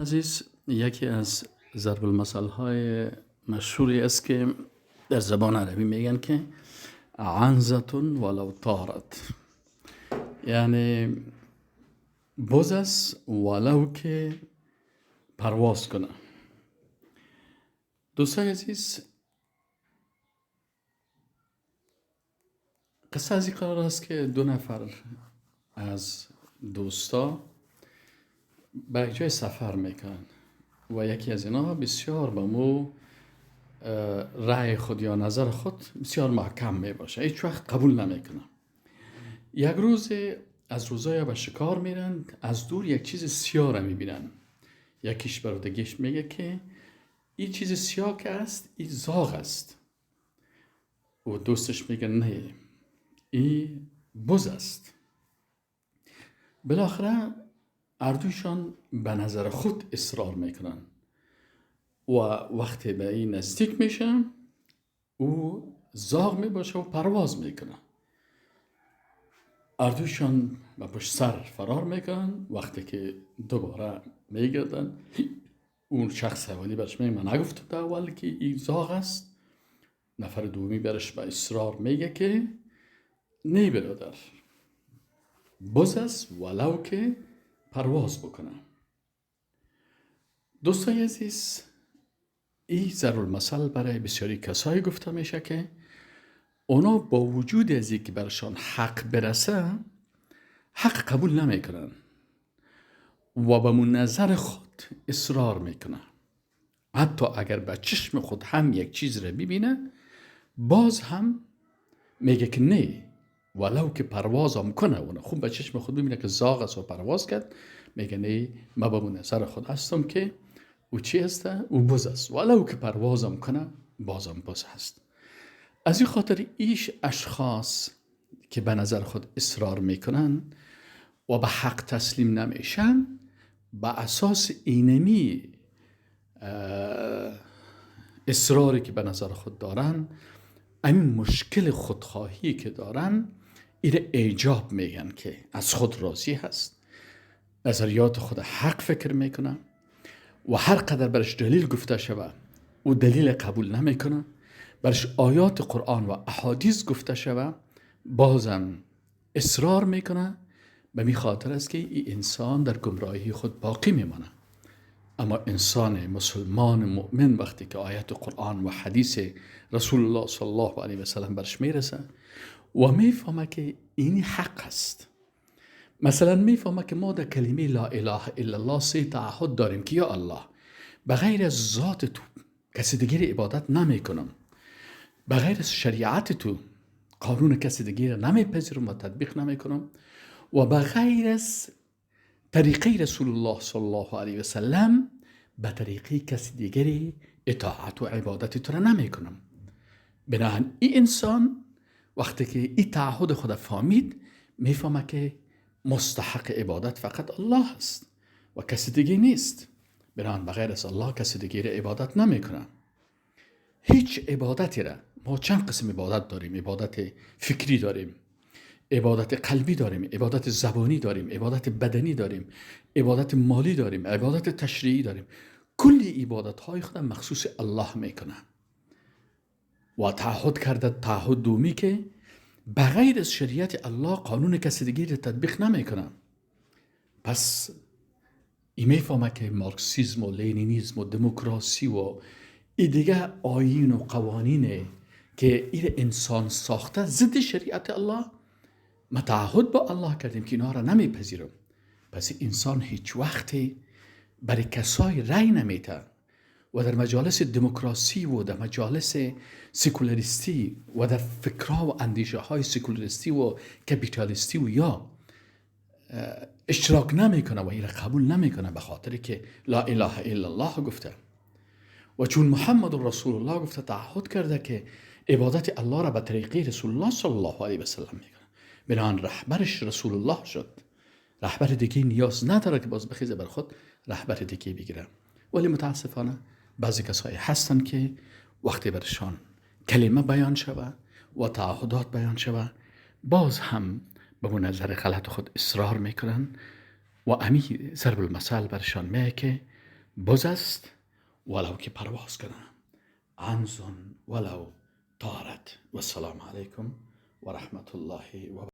عزیز، یکی از ضرب المثل های مشهوری است که در زبان عربی میگن که عنزة ولو طارت، یعنی بز است ولو که پرواز کنه. دوستای عزیز، قصه از این قرار است که دو نفر از دوستا به یک جای سفر میکنن و یکی از اینا بسیار به مو رأی خود یا نظر خود بسیار محکم میباشه، هیچ وقت قبول نمیکنه. یک روز از روزای به شکار میرن، از دور یک چیز سیاه را میبینن. یکیش برادگیش میگه که این چیز سیاه که است، این زاغ است. و دوستش میگه نه، این بز است. بالاخره اردوشان به نظر خود اصرار میکنن و وقتی به این نزدیک میشن، او زاغ میباشه و پرواز میکنه. اردوشان به پشت سر فرار میکنن. وقتی که دوباره میگردن، اون شخص اولی برش میگه من نگفتم اول که این زاغ است. نفر دومی برش به اصرار میگه که نه برادر، بز است ولو که پرواز بکنه. دوستای عزیز، این ضرب المثل برای بسیاری کسایی گفته میشه که اونا با وجود از اینکه برشان حق برسه، حق قبول نمیکنن و به نظر خود اصرار میکنن. حتی اگر به چشم خود هم یک چیز را ببینه، باز هم میگه که نه، ولو که پرواز هم کنه. اون خوب به چشم خود ببینه که زاغ است و پرواز کرد، میگه نه، ما به نظر خود هستم که او چی هست؟ او بز است. ولو که پرواز هم کنه، بازم بز هست. از این خاطر ایش اشخاص که به نظر خود اصرار میکنن و به حق تسلیم نمیشن، به اساس اینمی اصراری که به نظر خود دارن، این مشکل خودخواهی که دارن، ایره ایجاب میگن که از خود راضی هست، نظریات خود حق فکر میکنه و هر قدر برش دلیل گفته شوه او دلیل قبول نمیکنه، برش آیات قرآن و احادیث گفته شوه بازم اصرار میکنه. به می خاطر است که این انسان در گمراهی خود باقی میمانه. اما انسان مسلمان مؤمن وقتی که آیات قرآن و حدیث رسول الله صلی الله علیه و سلم برش میرسه و میفهمه که این حق است. مثلا میفهمه که ما در کلمه لا اله الا الله سه تعهد داریم که یا الله، بغیر از ذات تو کسی دیگری عبادت نمیکنم، بغیر از شریعت تو قانون کسی دیگری نمیپذیرم و تطبیق نمیکنم، و بغیر از طریقه رسول الله صلی الله علیه و سلم به طریقه کسی دیگری اطاعت و عبادت تو را نمی کنم. بنابراین این انسان وقتی که این تعهد خود فهمید، میفهمه که مستحق عبادت فقط الله است و کسی دیگه نیست. بنابراین بغیر از الله کسی دیگری عبادت نمی کنه. هیچ عبادتی را، ما چند قسم عبادت داریم، عبادت فکری داریم، عبادت قلبی داریم، عبادت زبانی داریم، عبادت بدنی داریم، عبادت مالی داریم، عبادت تشریعی داریم. کلی عبادت های خود مخصوص الله میکنه و تعهد کرده، تعهد دومی که بغیر از شریعت الله قانون کسی دیگه را تطبیق نمیکنه. پس این میفهمه که مارکسیزم و لینینیزم و دموکراسی و این دیگه آیین و قوانین که این انسان ساخته ضد شریعت الله، ما تعهد با الله کردیم که اینها را نمیپذیرم. پس انسان هیچ وقتی برای کسای رأی نمیته و در مجالس دموکراسی و در مجالس سکولاریستی و در فکرها و اندیشه های سکولاریستی و کپیتالیستی و یا اشتراک نمیکنه و این را قبول نمیکنه، به خاطر که لا اله الا الله گفته و چون محمد رسول الله گفته تعهد کرده که عبادت الله را به طریقه رسول الله صلی الله علیه و سلم میکنه. بنابراین رهبرش رسول الله شد، رهبر دیگه نیاز نداره که باز بخیزه بر خود رهبر دیگه بگیره. ولی متاسفانه بعضی کسایی هستن که وقتی برشان کلمه بیان شوه و تعهدات بیان شوه، باز هم به نظر غلط خود اصرار میکنن و امی ضرب المثل برشان میگه که بز است ولو که پرواز کنه، عنز ولو طارت. و السلام علیکم و رحمت الله و